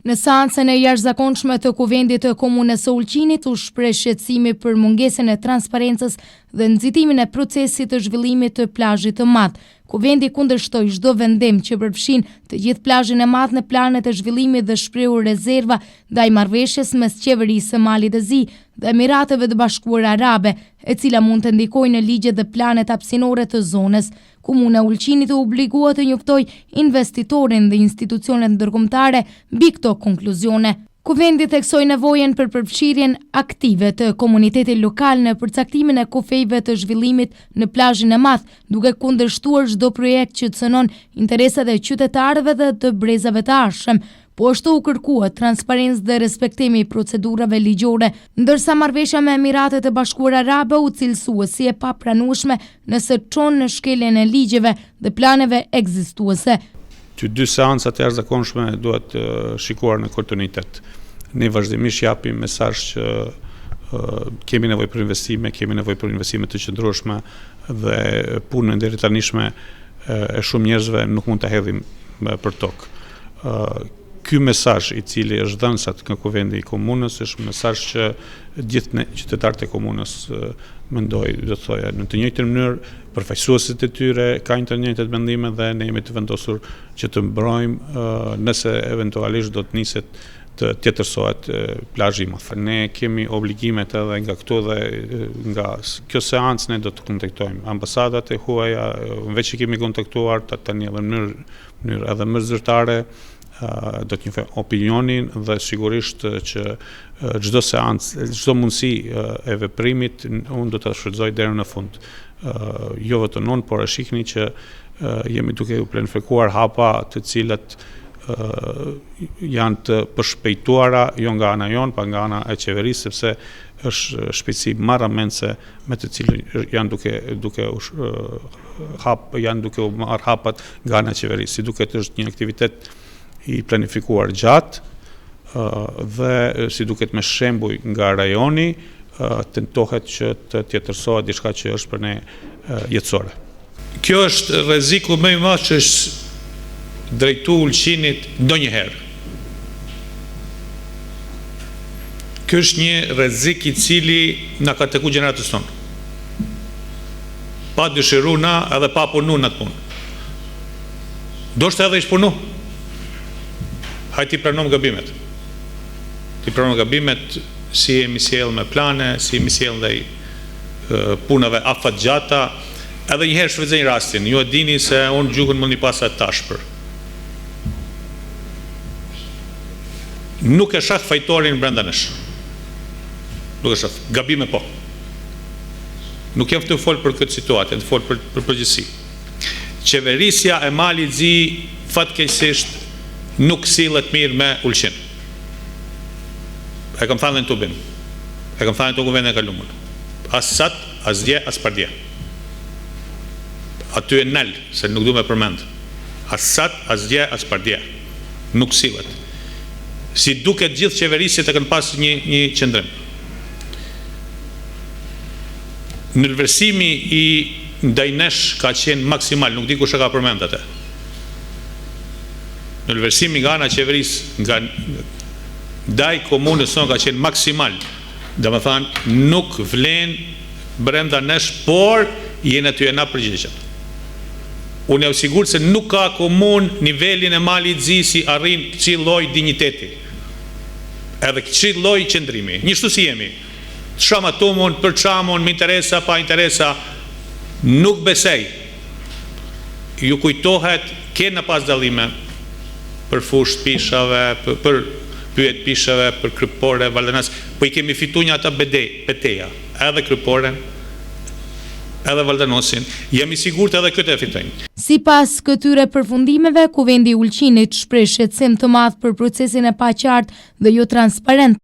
Në seancën e jashtëzakonshme të Kuvendit të Komunës së Ulqinit u shpreh shqetësimi për mungesën e transparencës dhe nxitimin e procesit të zhvillimit të plazhit të madh. Kuvendi kundërshtoi çdo vendim që përfshin të gjithë plazhin e madh në planet e zhvillimit dhe shprehu rezerva ndaj marrëveshjes mes Qeverisë së Malit të Zi dhe Emirateve të Bashkuara Arabe, e cila mund të ndikojë në ligjet dhe planet hapësinore të zonës. Komuna e Ulqinit u obligua të njoftojë investitorin dhe institucionet ndërkombëtare mbi këto konkluzione. Kuvendi theksoi nevojën për përfshirjen aktive të komunitetit lokal në përcaktimin e kufijve të zhvillimit në plazhin e madh, duke kundërshtuar çdo projekt që cënon interesat e qytetarëve dhe të brezave të ardhshëm. Po ashtu u kërkua transparencë dhe respektimi i procedurave ligjore, ndërsa marrëveshja me Emiratet e Bashkuara Arabe u cilësua si e papranueshme nëse çon në shkeljen e ligjeve dhe planeve ekzistuese. Të dy seancat e jashtëzakonshme duhet shikuar në kontinuitet. Ne vazhdimisht japim mesazh që kemi nevojë për investime, kemi nevojë për investime të qëndrueshme dhe punën e deritanishme e shumë njerëzve nuk mund ta hedhim për tokë. Ky mesazh i cili është dhënë sot nga Kuvendi i Komunës është mesazh që gjithë ne qytetarët e komunës mendoj, do të thoja, në të njëjtën mënyrë përfaqësuesit e tyre kanë të njëjtat mendime dhe ne jemi të vendosur që të mbrojmë nëse eventualisht do të niset të tjetërsohet plazhi i madh. Ne kemi obligimet edhe nga këtu dhe nga kjo seancë ne do të kontaktojmë ambasadat e huaja, veç i kemi kontaktuar tani edhe në mënyrë mënyrë edhe më zyrtare do të njoftojmë opinionin dhe sigurisht që çdo seancë, çdo mundësi e veprimit unë do ta shfrytëzoj deri në fund. Jo vetëm unë, por e shihni që jemi duke u planifikuar hapa të cilat janë të përshpejtuara jo nga ana jonë, pa nga ana e qeverisë, sepse është shpejtësi marramendëse me të cilën janë duke duke u hap janë duke u marrë hapat nga ana e qeverisë. Si duket është një aktivitet i planifikuar gjatë dhe si duket me shembuj nga rajoni tentohet që të tjetërsohet diçka që është për ne jetësore. Kjo është rreziku më i madh që është drejtu Ulqinit ndonjëherë. Ky është një rrezik i cili na ka taku gjeneratës tonë. Pa dëshiru na edhe pa punu në atë punë. Ndoshta edhe ish punu. Hajt t'i pranom gabimet. T'i pranom gabimet si jemi sjellë me plane, si jemi sjellë ndaj punëve afatgjata. Edhe një herë shfrytëzoj rastin, ju e dini se unë gjuhën mund i pasa të ashpër. Nuk e shoh fajtorin brenda nesh. Nuk e shoh. Gabime po. Nuk jam tu fol për këtë situatë, jam tu fol për për përgjithësi. Qeverisja e Malit Zi fatkeqësisht nuk sillet mirë me Ulqin. E kam thënë dhe në tubim. E kam thënë në kuvendin e kaluar. As sot, as dje, as pardje. Aty e nal, se nuk du me përmend. As sot, as dje, as pardje. Nuk sillet. Si duket gjithë qeverisjet e kanë pas një një qëndrim. Nënvlerësimi i ndaj nesh ka qenë maksimal, nuk di kush e ka përmend atë. Nënvlerësimi nga ana e qeverisë nga ndaj komunës sonë ka qenë maksimal. Domethënë nuk vlen brenda nesh, por jena tu e na përgjegjën. Unë jam sigurt se nuk ka komunë nivelin e Malit Zi si arrin kësi lloj dinjiteti. Edhe kësi lloj qëndrimi. Njështu si jemi. Të shamatumun, përçamun, me interesa, pa interesa, nuk besoj. Ju kujtohet, kena pas dallime për fushë të pishave, për, për pyje të pishave, për krypore, Valdanos, po i kemi fitu një ata beteja, edhe kryporen, edhe Valdanosin, jam i sigurt edhe këtë e fitojmë. Sipas këtyre përfundimeve, Kuvendi i Ulqinit shpreh shqetësim të madh për procesin e paqartë dhe jo transparent.